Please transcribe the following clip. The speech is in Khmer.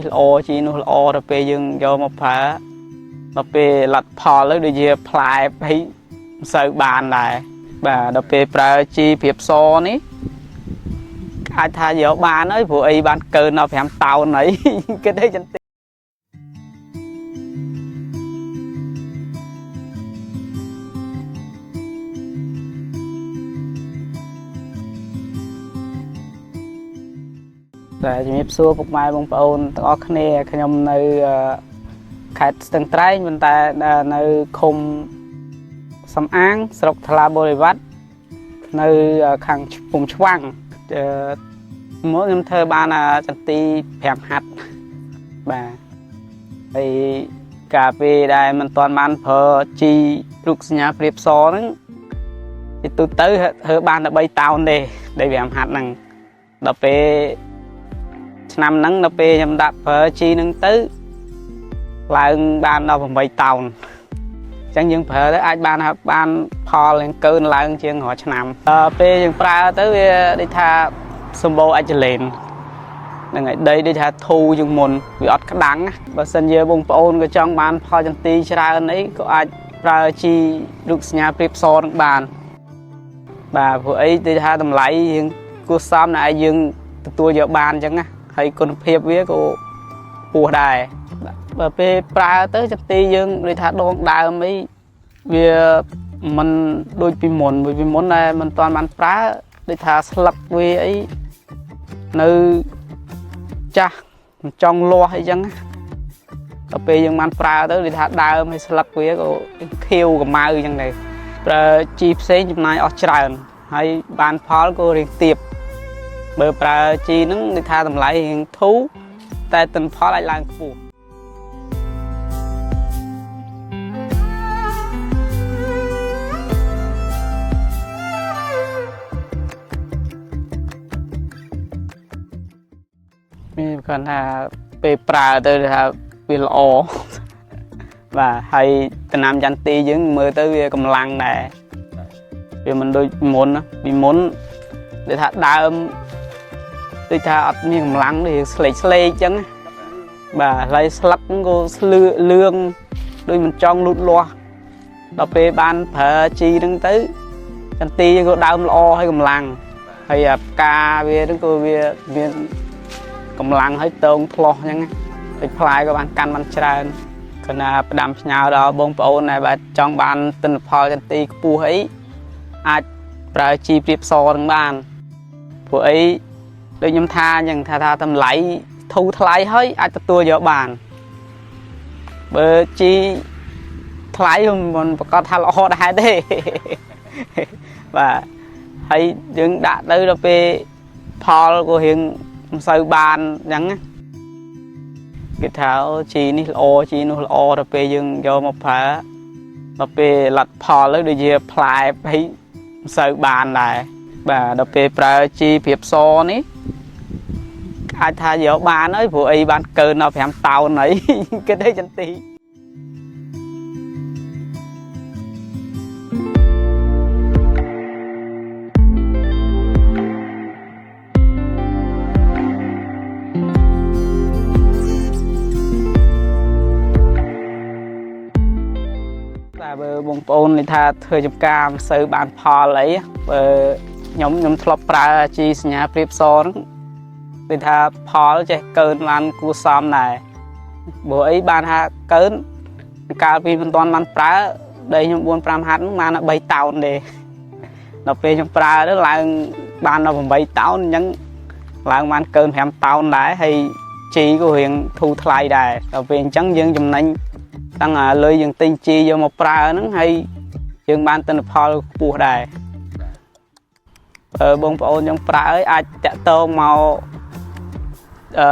ល្អជីនោះល្អដល់ពេលយើងយកមកប្រើដល់ពេលលទ្ធផលទៅដូចជាផ្លែអីមិនសូវបានដែរបាទដល់ពេលប្រើជីព្រាបសនេះអាចថាយកបានហើយព្រោះអីបានកើនដល់5តោនហើយគិតអីចន្ទទីតែជំរាបសួរពុកម៉ែបងប្អូនទាំងអស់គ្នាខ្ញុំនៅខេត្តស្ទឹងត្រែងប៉ុន្តែនៅឃុំសំអាងស្រុកថ្លាបរិវត្តនៅខាងភូមិឆ្វាំងមកខ្ញុំធ្វើបានចន្ទី5ហាត់បាទហើយកាលពេលដែលមិនទាន់បានប្រើជីរូបសញ្ញាព្រាបសហ្នឹងទីទូទៅធ្វើបានតែ3តោនទេដែល5ហាត់ហ្នឹងដល់ពេលឆ្នាំហ្នឹងដល់ពេលខ្ញុំដាក់ប្រើជីហ្នឹងទៅឡើងបានដល់8តោនអញ្ចឹងយើងប្រើទៅអាចបានបានផលនឹងកើនឡើងជាងរាល់ឆ្នាំពេលយើងប្រើទៅវាដូចថាសម្បូរអចលេនហ្នឹងហើយដីដូចថាធូរជាងមុនវាអត់ក្តាំងបើសិនជាបងប្អូនក៏ចង់បានផលចន្ទីច្រើនអីក៏អាចប្រើជីរូបសញ្ញាព្រាបសនឹងបានបាទព្រោះអីដូចថាតម្លៃយើងគួរសមណាស់ឲ្យយើងទទួលយកបានអញ្ចឹងណាហើយគុណភាពវាក៏ខ្ពស់ដែរបើពេលប្រើទៅចន្ទីយើងដូចថាដងដើមអីវាមិនដូចពីមុនពីមុនដែលមិនទាន់បានប្រើដូចថាស្លឹកវាអីនៅចាស់មិនចង់លាស់អីចឹងណាដល់ពេលយើងបានប្រើទៅដូចថាដើមហើយស្លឹកវាក៏ខៀវកម្ៅអញ្ចឹងដែរប្រើជីផ្សេងចំណាយអស់ច្រើនហើយបានផលក៏រៀងទាបបើប្រើជីហ្នឹងដូចថាតម្លៃរៀងធូរតែទិន្នផលអាចឡើងខ្ពស់មានគាត់ថាពេលប្រើទៅថាវាល្អបាទហើយតំណាំចន្ទីយើងមើលទៅវាកម្លាំងដែរវាមិនដូចមុនណាពីមុនដូចថាដើមដូចថាអត់មានកម្លាំងដូចស្លេកស្លេកអញ្ចឹងបាទហើយស្លឹកក៏ស្លឿលឿងដូចមិនចង់លូតលាស់ដល់ពេលបានប្រើជីហ្នឹងទៅចន្ទីយើងក៏ដើមល្អហើយកម្លាំងហើយអាផ្កាវាហ្នឹងក៏វាមានកម្លាំងហើយតងផ្លោះអញ្ចឹងណាដូចផ្លែក៏បានកាន់បានច្រើនគណៈផ្ដាំផ្ញើដល់បងប្អូនដែលបាទចង់បានទិន្នផលចន្ទីខ្ពស់អីអាចប្រើជីព្រាបសនឹងបានព្រោះអីដូចខ្ញុំថាអញ្ចឹងថាតម្លៃធូរថ្លៃហើយអាចទទួលយកបានបើជីថ្លៃមិនប្រកាសថាល្អដែរទេបាទហើយយើងដាក់ទៅដល់ពេលផលក៏រៀងមិនសូវបានអញ្ចឹងណាគេថាជីនេះល្អជីនោះល្អដល់ពេលយើងយកមកប្រើដល់ពេលលទ្ធផលទៅដូចជាផ្លែអីមិនសូវបានដែរបាទដល់ពេលប្រើជីព្រាបសនេះអាចថាយកបានហើយព្រោះអីបានកើនដល់5តោនហើយគិតអីចន្ទីតែបើបងប្អូននិយាយថាធ្វើចំការមិនសូវបានផលអីបើខ្ញុំធ្លាប់ប្រើជីសញ្ញាព្រាបសហ្នឹងគឺថាផលចេះកើនបានគួរសមដែរព្រោះអីបានថាកើនកាលពីមិនទាន់បានប្រើដីខ្ញុំ4 5ហាត់ហ្នឹងបានតែ3តោនទេដល់ពេលខ្ញុំប្រើទៅឡើងបានដល់8តោនអញ្ចឹងឡើងបានកើន5តោនដែរហើយជីក៏រៀងធូរថ្លៃដែរដល់ពេលអញ្ចឹងយើងចំណេញតាំងអាលុយយើងទិញជីយកមកប្រើហ្នឹងហើយយើងបានទិន្នផលខ្ពស់ដែរបើបងប្អូនយើងប្រើឲ្យអាចតាក់ទងមកអឺ